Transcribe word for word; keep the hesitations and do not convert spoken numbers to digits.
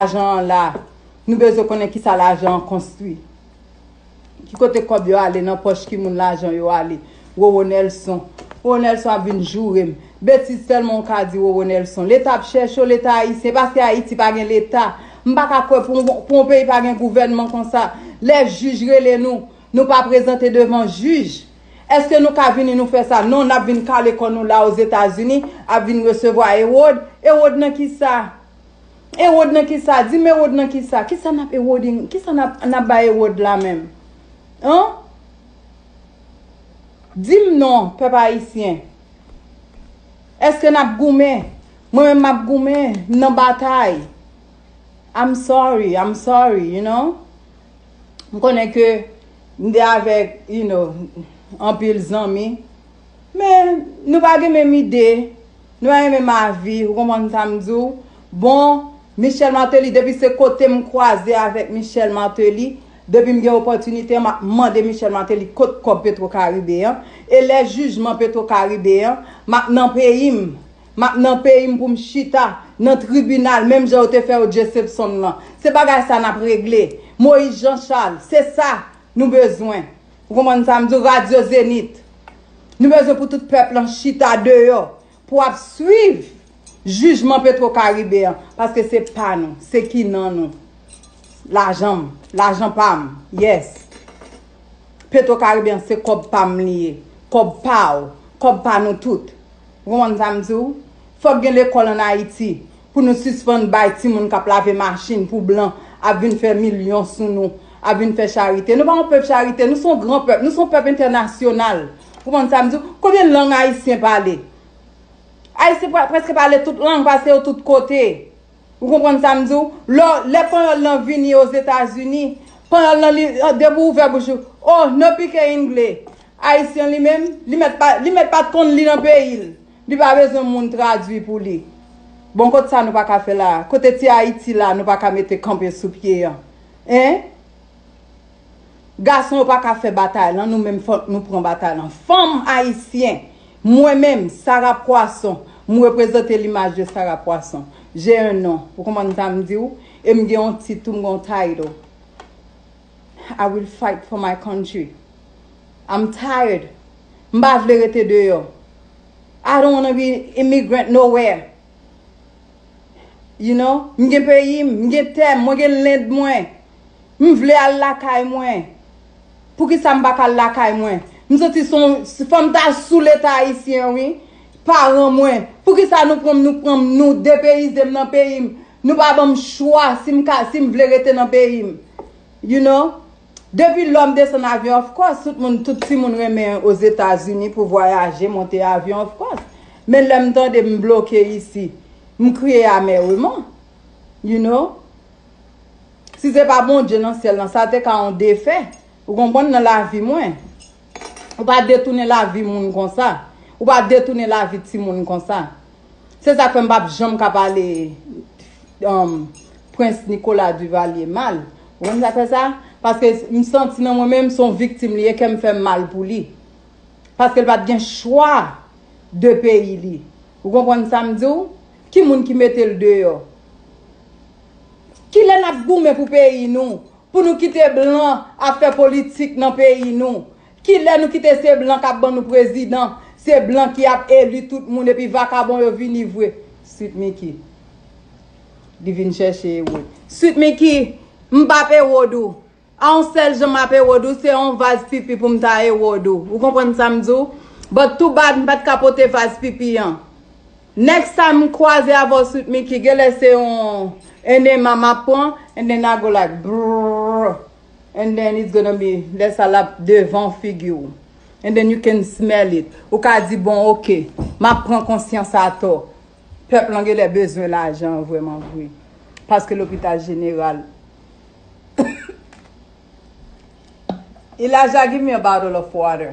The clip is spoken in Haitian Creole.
lajan an la. Nou bezwen konnen kisa lajan an konstwi. Ki kote kòb yo ale, nan pòch ki moun lajan yo ale. Wowo Nelson. Wowo Nelson ap vin joure m. Betiz sèlman w ka di Wowo Nelson. Leta ap chèche w, Leta ayisyen, paske Ayiti pa gen Leta. M pa ka kwè pou, pou yon peyi pa gen gouvènman konsa. Lè jij rele nou, nou pa prezante devan jij. Èske nou ka vini nou fè sa? Non, n ap vin kale kò nou la Ozetazini, ap vin resevwa Ewòd. Ewòd nan kisa? Ewòd nan kisa? Di m Ewòd nan kisa? Kisa n ap ewòding? Kisa n ap, n ap bay Ewòd la menm? An? Di m non, pèp ayisyen. Èske n ap goumen? Mwen menm m ap goumen, m nan batay. I'm sorry, I'm sorry, you know? M konnen ke m te avèk, you know, anpil zanmi. Men, nou pa gen menm ide, nou pa gen menm avi, ou konprann sa m di w? Bon, Michel Martelly, depi se kote m kwaze avèk Michel Martelly, depi m gen opòtinite, m ap mande Michel Martelly kot kòb Petro Caribe an. E lè jijman Petro Caribe an, m ap nan peyi m. M ap nan peyi m pou m chita nan tribinal, menm jan yo te fè Odje Simpson lan. Se bagay sa n ap regle. Moïse Jean Charles, se sa nou bezwen. Ou konprann sa m di w? Radyo Zenith. Nou bezwen pou tout pèp lan chita deyò pou ap swiv jijman Petro Caribe an, paske se pa nou, se ki nan nou. Lajan m, lajan pa m, yes. Petro Caribe an se kòb pa m li ye, kòb pa w, kòb pa nou tout. Ou konprann sa m di w? Fòk gen lekòl ann Ayiti pou nou sispann bay timoun k ap lave machin pou blan ap vin fè milyon sou nou, ap vin fè charite. Nou pa yon pèp charite, nou se yon gran pèp, nou se yon pèp entènasyonal. Ou konprann sa m di w? Konbyen lang ayisyen pale? Ayisyen pre- prèske pale tout lang, pase yo tout kote. Ou konprann sa m di w? Lò, lè panyòl lan vini Ozetazini, panyòl lan, li, depi w ouvè bouch ou, oh, no pike angle. Ayisyen li menm, li mèt pa, li mèt pa t konn li nan peyi l. Li pa bezwen moun tradui pou li. Bon, kot sa nou pa ka fè la? Kote ti Ayiti la, nou pa ka mete kanpe sou pye an? Hein? Gason yo pa ka fè batay lan, nou menm fòk nou pran batay lan. Fanm ayisyen, mwen menm, Sarah Poisson, m reprezante limaj de Sarah Poisson. J'ai un nom. Ou konprann sa m di w? E m gen yon tit tou, m gen yon title. I will fight for my country. I'm tired. M pa vle rete deyò. I don't wanna be immigrant nowhere. You know, m gen peyi m, m gen tè m, mwen gen land mwen. M vle al lakay mwen. Poukisa m pa ka al lakay mwen? M santi se yon, fò m ta sou Leta ayisyen, wi. Paran mwen. Poukisa nou pran m, nou pran m, nou depeyize m nan peyi m? Nou pa ban m chwa si m ka, si m vle rete nan peyi m. You know? Depi lò m desann avyon, of course, tout moun, tout timoun renmen Ozetazini pou vwayaje, monte avyon, of course. Men lè m tande m bloke isi, m kriye amèreman. You know? Si se pa Bondye nan syèl lan, sa te ka yon defè. Ou konprann, nan lavi mwen. Ou pa detounen lavi moun konsa. Ou pa detounen lavi timoun konsa. Se sa k fè m p ap janm ka pale, um, Prens Nicolas Duvalier mal. Ou konn sa k fè sa? Paske m santi nan mwen menm se yon viktim li ye, kè m fè m mal pou li. Paske l pa t gen chwa de peyi li. Ou konprann sa m di w? Ki moun ki mete l deyò? Kilè n ap goumen pou peyi nou? Pou nou kite blan ap fè politik nan peyi nou? Kilè nou kite se blan k ap ban nou prezidan? Se blan ki ap eli tout moun epi vakabon yo vini vre. Sweet Micky. Li vin chèche Ewod. Sweet Micky, m p ap Ewod ou. A yon sèl jan m ap Ewod ou, se yon vaz pipi pou m ta Ewod ou. Ou konprann sa m di w? But too bad, m pa t ka pote vaz pipi an. Next time m kwaze avè w Sweet Micky, genlè se yon enema m ap pran, and then I go like, brrr, and then it's gonna be, lè sa l ap devan figi w. And then you can smell it. Ou ka di, bon, ok, m ap pran konsyans atò. Pèp lan genlè bezwen lajan an vrèman vre. Paske lopital jeneral. Elijah, give me a bottle of water.